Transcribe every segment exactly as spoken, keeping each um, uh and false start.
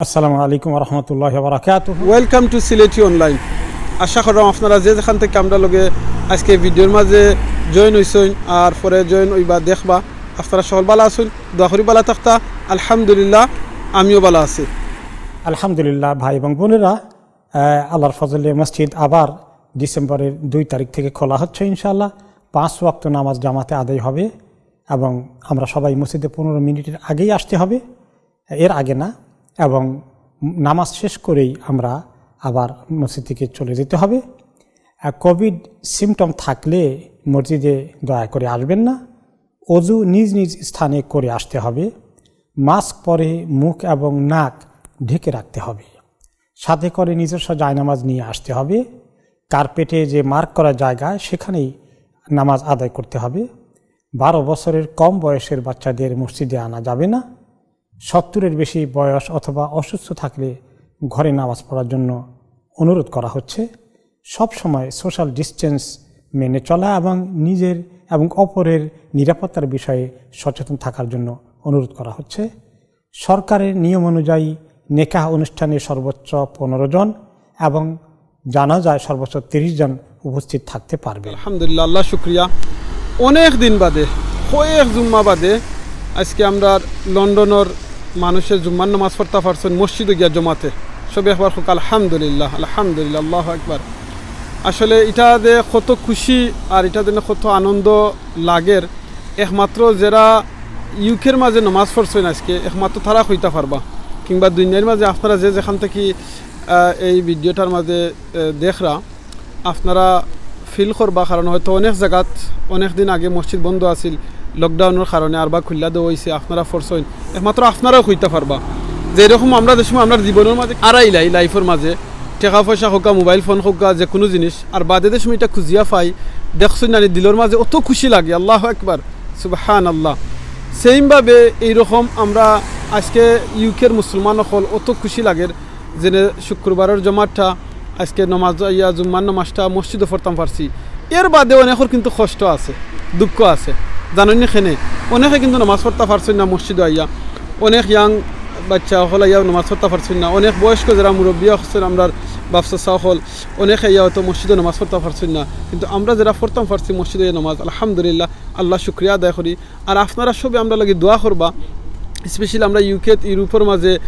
আসসালামু আলাইকুম ওয়া রাহমাতুল্লাহি ওয়া বারাকাতুহু। Welcome to Sylheti Online. আশা করলাম আপনারা যে যেখান থাকি আমরার লগে আজকে ভিডিওর মাঝে জয়েন অইছইন আর পরে জয়েন অইবা, দেখবা, আপনারা সকল ভালা আছইন, দোয়া করি ভালা থাকতা। আলহামদুলিল্লাহ, আমিও ভালা আছি। আলহামদুলিল্লাহ ভাই এবং বোনেরা, আহ, আল্লাহর ফজলে মসজিদ আবার ডিসেম্বরের দুই তারিখ থেকে খোলা হচ্ছে ইনশাআল্লাহ। পাঁচ ওয়াক্ত নামাজ জামাতে আদায় হবে এবং আমরা সবাই মসজিদে পনেরো মিনিটের আগেই আসতে হবে, এর আগে না, এবং নামাজ শেষ করেই আমরা আবার মসজিদ থেকে চলে যেতে হবে। আর কোভিড সিমটম থাকলে মসজিদে দয়া করে আসবেন না। অজু নিজ নিজ স্থানে করে আসতে হবে। মাস্ক পরে মুখ এবং নাক ঢেকে রাখতে হবে। সাথে করে নিজস্ব জায়নামাজ নিয়ে আসতে হবে। কার্পেটে যে মার্ক করা জায়গা, সেখানেই নামাজ আদায় করতে হবে। বারো বছরের কম বয়সের বাচ্চাদের মসজিদে আনা যাবে না। সত্তরের বেশি বয়স অথবা অসুস্থ থাকলে ঘরে নামাজ পড়ার জন্য অনুরোধ করা হচ্ছে। সব সময় সোশ্যাল ডিস্টেন্স মেনে চলা এবং নিজের এবং অপরের নিরাপত্তার বিষয়ে সচেতন থাকার জন্য অনুরোধ করা হচ্ছে। সরকারের নিয়ম অনুযায়ী নিকাহ অনুষ্ঠানে সর্বোচ্চ পনেরো জন এবং জানাজায় সর্বোচ্চ তিরিশ জন উপস্থিত থাকতে পারবে। আলহামদুলিল্লাহ, আল্লাহ শুক্রিয়া। অনেক দিন বাদে, কয়েক জুম্মা বাদে আজকে আমরার লন্ডনর মানুষে জুম্মার নামাজ পড়তা পারছইন মসজিদো গিয়া জমাতে। সবে একবার কউক্কা আলহামদুলিল্লাহ, আলহামদুলিল্লাহ, আল্লাহু আকবার। আসলে ইটা যে কত খুশি আর ইটা যে কত আনন্দ লাগের, একমাত্র যেরা ইউকের মাঝে নামাজ পড়ছইন আজকে, একমাত্র তারা কইতা পারবা, কিংবা দুনিয়ার মাঝে আপনারা যে যেখান থাকি, আহ, এই ভিডিওটার মাঝে, আহ, দেখরা, আপনারা ফিল করবা, কারণ হয়তো অনেক জাগাত অনেক দিন আগে মসজিদ বন্ধ আছিল লকডাউনর কারণে, আর বা খুলিয়া দেওয়া অইছে, আপনারা পড়ছইন, একমাত্র আপনারাউ কইতা পারবা। যেরকম আমরা যে সময় আমরার জীবনর মাঝে আরাইলাই, লাইফর মাঝে টেকা পয়সা কউক্কা, মোবাইল ফোন কউক্কা, যে কুনু জিনিস, আর বাদে যে সময় ইটা খুজিয়া পাই, দেখছইন নানি, দিলর মাঝে অত খুশি লাগে, আল্লাহু আকবার, সুবহানাল্লাহ। সেম ভাবে এইরকম আমরা আজকে ইউকের মুসলমান অকল অত খুশি লাগের, যেনে শুক্রবারর জমাতটা আজকে নামাজ আইয়া জুম্মার নামাজটা মসজিদো পড়তাম পারছি। এর বাদে অনেকর কিন্তু কষ্ট আছে, দুঃখ আছে, জানইন নি কেনে? অনেকে কিন্তু নামাজ পড়তা পারছইন না মসজিদো আইয়া, অনেক ইয়াং বাচ্চা অকল আইয়া নামাজ পড়তা পারছইন না, অনেক বয়স্ক যেরা মুরব্বি আছইন, আমরার বাপ চাচা অকল, অনেকে আইয়া হয়তো মসজিদো নামাজ পড়তা পারছইন না, কিন্তু আমরা যেরা পড়তাম পারছি মসজিদো আইয়া নামাজ, আলহামদুলিল্লাহ, আল্লাহ শুক্রিয়া আদায় করি। আর আপনারা সবে আমরার লাগি দোয়া করবা, স্পেশালি আমরা ইউকেত, ইউরোপর মাঝে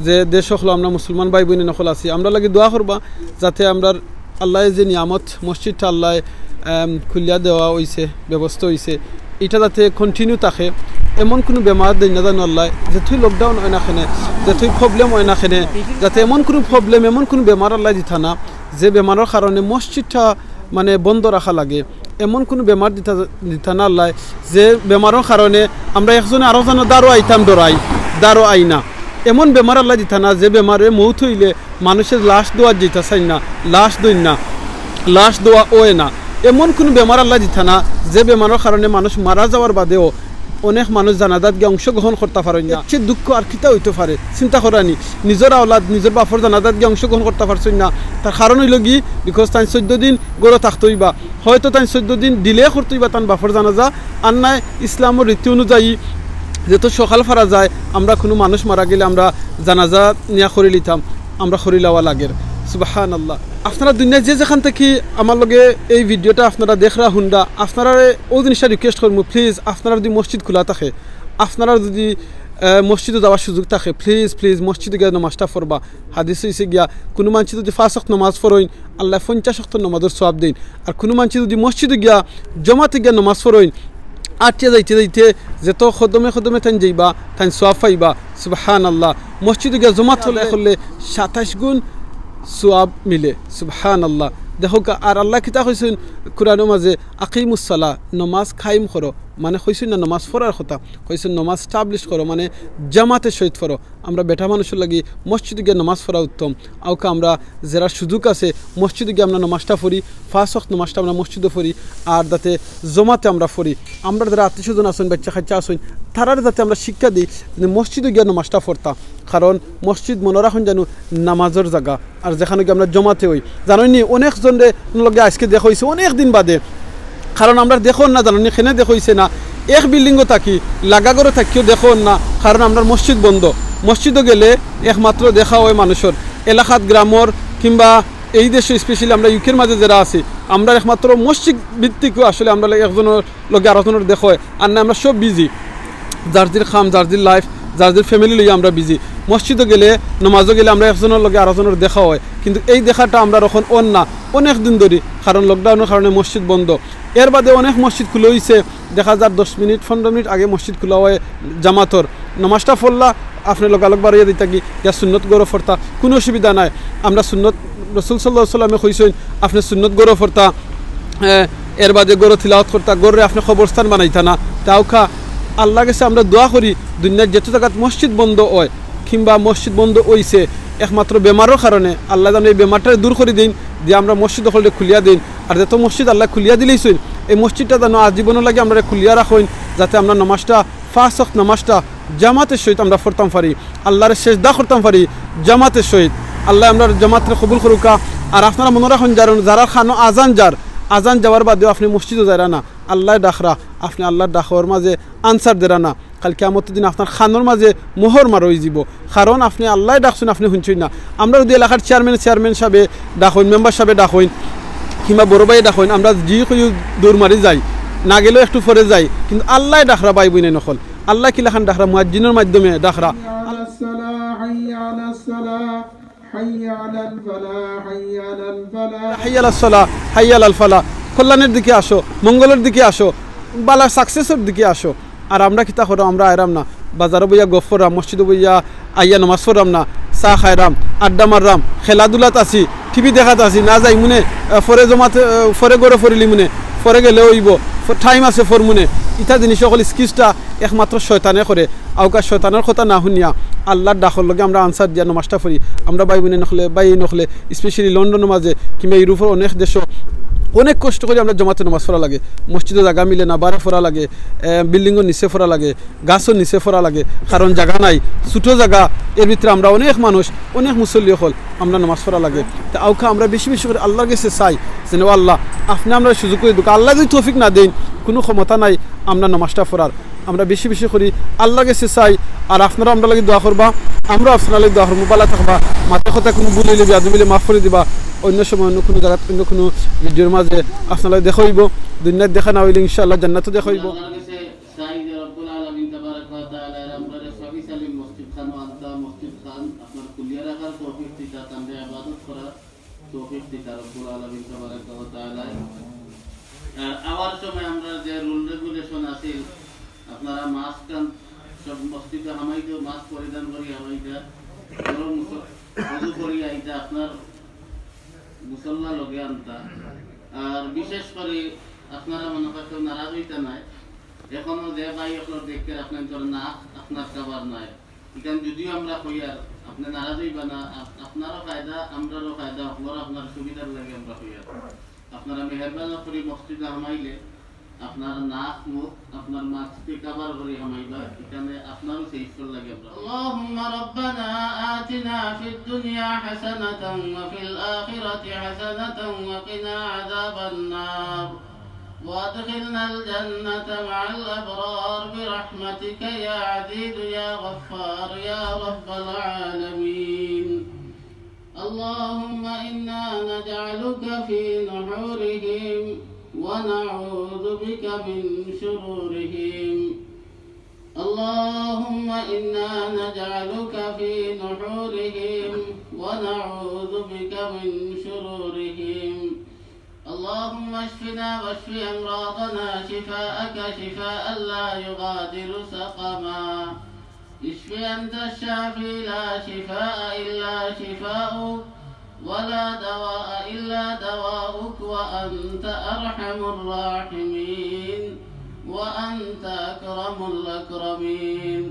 যে দেশ অকলো আমরা মুসলমান ভাই বইন অকল আছি, আমরার লাগি দোয়া করবা, যাতে আমরার আল্লায় যে নিয়ামত মসজিদটা আল্লায়, আম, খুলিয়া দেওয়া অইছে, ব্যবস্থা অইছে, ইটা যাতে কন্টিনিউ থাকে। এমন কুনু বেমার দেইন না জানো আল্লায়, যেতই লকডাউন অয় না কেনে, যেতই প্রবলেম অয় না কেনে, যাতে এমন কুনু প্রবলেম, এমন কুনু বেমার আল্লায় দিতা না, যে বেমারর কারণে মসজিদটা মানে বন্ধ রাখা লাগে। এমন কুনু বেমার দিতা, দিতা না আল্লায়, যে বেমারর কারণে আমরা একজনে আরক জনর দ্বারো আইতাম ডরাই, দ্বারো আই না। এমন বেমার আল্লায় দিতা না, যে বেমারে মউত অইলে মানুষে লাশ দেওয়ার যাইতা চাইন না, লাশ দেইন না, লাশ দেওয়া অয় না। এমন কুনু বেমার আল্লায় দিতা না, যে বেমারর কারণে মানুষ মারা যাওয়ার বাদেও অনেক মানুষ জানাজাত গিয়া অংশগ্রহণ করতা পারইন না। এর চেয়ে দুঃখ আর কিতা অইতো পারে? চিন্তা করা নি, নিজর আওলাদ, নিজর বাপর জানাজাত গিয়া অংশগ্রহণ করতা পারছইন না। তার কারণ অইলো গি, because তাইন চৈদ্দ দিন ঘরো থাকতো অইবা, হয়তো তাইন চৈদ্দ দিন ডিলে করতো অইবা তান বাপর জানাজা। আর নায় ইসলামর রীতি অনুযায়ী যেহেতু সকাল ফারা যায়, আমরা কুনু মানুষ মারা গেলে আমরা জানাজা নিয়া করিলিতাম, আমরা করিলাওয়া লাগের। সুবহানাল্লাহ। আপনারা দুনিয়ার যে যেখান থাকি আমার লগে এই ভিডিওটা আপনারা দেখরা হুনরা, আপনারারে অউ জিনিসটা রিকোয়েস্ট করমু, প্লিজ আপনারার যুদি মসজিদ খুলা থাকে, আপনারার যুদি, আহ, মসজিদো যাওয়ার সুযোগ থাকে, প্লিজ, প্লিজ মসজিদো গিয়া নামাজটা পড়বা। হাদিস অইছে গিয়া, কুনু মানষে যুদি পাঁচ ওয়াক্ত নামাজ পড়ইন, আল্লায় পঞ্চাশ ওয়াক্ত নামাজর সওয়াব দেইন। আর কুনু মানষে যুদি মসজিদো গিয়া, জমাতে গিয়া নামাজ পড়ইন, আটিয়া যাইতে যাইতে যেত কদমে কদমে তাইন যাইবা, তাইন সওয়াব পাইবা। সুবহানাল্লাহ। মসজিদো গিয়া জমাত অকলে করলে সাতাইশ গুণ সওয়াব মিলে। সুবহানাল্লাহ। দেখউক্কা, আর আল্লায় কিতা কইছইন কুরআনর মাঝে, "আকিমুস সালাহ", নমাজ কায়েম করো, মানে কইছইন না নমাজ পড়ার কথা, কইছইন নমাজ establish করো, মানে জামাতে সহিত পড়ো। আমরা বেটা মানুষর লাগি মসজিদো গিয়া নমাজ পড়া উত্তম। অউক্কা আমরা যেরা সুযোগ আছে মসজিদো গিয়া আমরা নমাজটা পড়ি, পাঁচ ওয়াক্ত নমাজটা আমরা মসজিদো পড়ি, আর যাতে জমাতে আমরা পড়ি। আমরার যেরা আত্মীয় স্বজন আছইন, বাইচ্চা কাইচ্চা আছইন, তারারে যাতে আমরা শিক্ষা দেই যে মসজিদো গিয়া নমাজটা পড়তা, কারণ মসজিদ মনো রাখইন জানু নামাজর জাগা, আর যেখানো গিয়া আমরা জমাতে অই। জানইন নি, অনেক জনর লগে আজকে দেখা অইছে অনেক দিন বাদে, কারণ আমরার দেখো না, জানো নি, কেনে দেখো অইছে না, এক বিল্ডিংও থাকি, লাগা ঘরো থাকিও দেখো না, কারণ আমরার মসজিদ বন্ধ। মসজিদো গেলে একমাত্র দেখা অয় মানুষর, এলাকাত গ্রামর কিংবা এই দেশো, স্পেশালি আমরা ইউকের মাঝে যেরা আছি, আমরার একমাত্র মসজিদ ভিত্তিক আসলে আমরার একজনর লগে আরোজনর দেখা অয়, আর না আমরা সব বিজি, যার যার কাম, যার যার লাইফ, যার যার ফ্যামিলি লইয়া আমরা বিজি। মসজিদো গেলে, নমাজো গেলে আমরা একজনর লগে আরোজনর দেখা অয়, কিন্তু এই দেখাটা আমরার অখন অর না অনেক দিন ধরি, কারণ লকডাউনর কারণে মসজিদ বন্ধ। এর বাদে অনেক মসজিদ খুলা অইছে, দেখা যার দশ মিনিট পনেরো মিনিট আগে মসজিদ খুলা অয় জামাতর। নমাজটা পড়লা, আপনে লগালগ বারইয়া দিতা কি, ইয়া সুন্নত ঘরো পড়তা, কুনু অসুবিধা নাই। আমরা সুন্নত, রসুল সাল্লাল্লাহু আলাইহি ওয়াসাল্লামে কইছইন, আপনে সুন্নত ঘরো পড়তা, এ, এর বাদে ঘরো তিলাওয়াত করতা, ঘররে আপনে কবরস্থান বানাইতা না। তে আউক্কা আল্লার গেছে আমরা দোয়া করি, দুনিয়ার যেত জাগাত মসজিদ বন্ধ অয় কিংবা মসজিদ বন্ধ অইছে একমাত্র বেমারর কারণে, আল্লায় যেন এই বেমারটারে দূর করি দেইন, দিয়া আমরা মসজিদ অকলরে খুলিয়া দেইন। আর যেত মসজিদ আল্লায় খুলিয়া দিলাইছইন, এই মসজিদটা যেন আজীবনর লাগি আমরারে খুলিয়া রাখইন, যাতে আমরা নমাজটা, পাঁচ ওয়াক্ত নমাজটা জামাতের সহিত আমরা পড়তাম পারি, আল্লারে সেজদা করতাম পারি জামাতের সহিত। আল্লায় আমরার জামাতরে কবুল করুক্কা। আর আপনারা মনো রাখইন, যারা, যারার কানো আজান যার, আজান যাওয়ার বাদেও আপনে মসজিদো যাইরা না, আল্লায় ডাকরা, আপনে আল্লার ডাকর মাঝে আনসার দেরা না। কাইল কিয়ামতর দিন আপনার কানর মাঝে মোহর মারা অইযিবো, কারণ আপনে আল্লায় ডাকছইন, আপনে হুনছইন না। আমরা যদি এলাকার চেয়ারম্যান, চেয়ারম্যান সাবে ডাকইন, মেম্বার সাবে ডাকইন, কিংবা বড় ভাইয়ে ডাকইন, আমরা জি কইও দৌড় মারি যাই, না গেলেও একটু পরে যাই, কিন্তু আল্লায় ডাকরা ভাই বইনাইন অকল। আল্লায় কিলাখান ডাকরা? মুয়াজ্জিনর মাধ্যমে ডাকরা। حي على الصلاة، حي على الصلاة، حي على الفلاح، حي على الفلاح। হাইয়া আলাস সালাহ, হাইয়া আলাল ফালাহ। কল্যাণের দিকে আসো, মঙ্গলের দিকে আসো, বালা সাকসেসর দিকে আসো। আর আমরা কিতা করো? আমরা আইরাম না, বাজারো বইয়া গফ কররাম, মসজিদো বইয়া আইয়া নমাজ পড়রাম না, চা খাইরাম, আড্ডা মাররাম, খেলাধুলাত আছি, টিভি দেখাত আছি, না যাইমুনে, আহ, পরে জমাতে, আহ, পরে ঘরো পড়িলিমুনে, পরে গেলেও অইবো, ফ-, টাইম আছে পড়মুনে। ইতা জিনিস অকল এক্সকিউজটা একমাত্র শয়তানে করে। আউক্কা শয়তানর কথা না হুনিয়া আল্লার ডাকর লগে আমরা আনসার দিয়া নমাজটা পড়ি। আমরা ভাই বইনাইন অকলে, ভাইয়াইন অকলে, স্পেশালি লন্ডনর মাঝে কিংবা ইউরোপর অনেক দেশো অনেক কষ্ট করি আমরা জমাতে নমাজ পড়া লাগে। মসজিদো জাগা মিলে না, বারে পড়া লাগে, আহ, বিল্ডিংর নিচে পড়া লাগে, গাছর নিচে পড়া লাগে, কারণ জাগা নাই, ছোট জাগা, এর ভিতরে আমরা অনেক মানুষ, অনেক মুসল্লি অকল, আমরা নমাজ পড়া লাগে। তে আউক্কা আমরা বেশি বেশি করি আল্লার গেছে চাই, যেন, "ও আল্লাহ, আপনে আমরারে সুযোগ করি দেউক্কা।" আল্লায় যদি তৌফিক না দেইন, কুনু ক্ষমতা নাই আমরা নমাজটা পড়ার। আমরা বেশি বেশি করি আল্লার গেছে চাই, আর আপনারাও আমরার লাগি দোয়া করবা, আমরাও আপনারার লাগি দোয়া করমু। বালা থাকবা, মাতে কথা কুনু ভুল অইলে, বেয়াদবি অইলে মাফ করি দিবা। অইন্য সময় অইন্য কুনু জাগাত অইন্য কুনু ভিডিওর মাঝে আপনারার লগে দেখা অইবো। দুনিয়াত দেখা না অইলে ইনশাআল্লাহ জান্নাতো দেখা অইবো। আল্লার গেছে চাই যে রব্বুল আলামিন তাবারাকা ওয়া তাআলা আমরারে সহি সালিম মসজিদ খানো আনতা, মসজিদ খান আপনার খুলিয়া রাখার তৌফিক দিতা, তানরে ইবাদত করার তৌফিক দিতা রব্বুল আলামিন তাবারাকা ওয়া তাআলা। আর আওয়ার সময় আমরা যে রুল রেগুলেশন আছিল, আপনারা মাস্ক খান সব মসজিদো হামাইতো, মাস্ক পরিধান করি হামাইতা, গরম মুস-, অজু করি আইতা, আপনার মুসল্লা লগে আনতা। আর বিশেষ করি আপনারা মনো করইন কেউ নারাজ অইতা নায়, এখনো যে ভাই অকলর দেখইন আপনার তোর না, আপনার খাবার নাই, ইখান যদিও আমরা কইয়ার, আপনে নারাজ অইবা না, আপ-, আপনারও ফায়দা, আমরারও ফায়দা, অকলর আপনার সুবিধার লাগি আমরা কইয়ার। আপনারা মেহেরবানি করি মসজিদো হামাইলে আপনার নাক, মুখ, আপনার মাস্কে কভার করি হামাইবা, ইখানে আপনারও সেফর লাগি আমরা। اللهم ربنا آتنا في الدنيا حسنة وفي الآخرة حسنة وقنا عذاب النار. وأدخلنا الجنة مع الأبرار برحمتك يا عزيز يا غفار يا رب العالمين. اللهم إنا نجعلك في نحورهم ونعوذ بك من شرورهم. اللهم إنا نجعلك في نحورهم ونعوذ بك من شرورهم. اللهم اشفنا واشف أمراضنا شفاءك شفاء لا يغادر سقما. اشف أنت الشافي لا شفاء إلا شفاؤك ولا دواء إلا دواؤك وأنت أرحم الراحمين وأنت أكرم الأكرمين.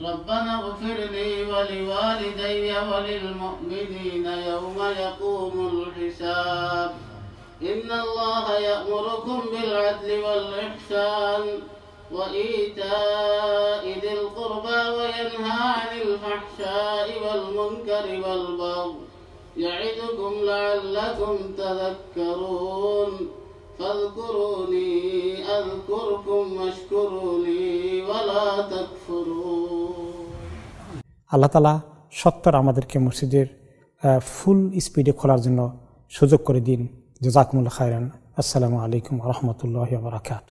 ربنا اغفر لي ولوالدي وللمؤمنين يوم يقوم الحساب. إن الله يأمركم بالعدل والإحسان وإيتاء ذي القربى وينهى عن الفحشاء والمنكر والبغي يعظكم لعلكم تذكرون. فاذكروني أذكركم واشكروا لي ولا تكفرون. আল্লাহ তাআলা সত্বর আমাদেরকে মসজিদের ফুল স্পিডে খোলার জন্য সুযোগ করে দিন। জাযাকুমুল্লাহু খায়রান। আসসালামু আলাইকুম ওয়া রাহমাতুল্লাহি ওয়া বারাকাতুহু।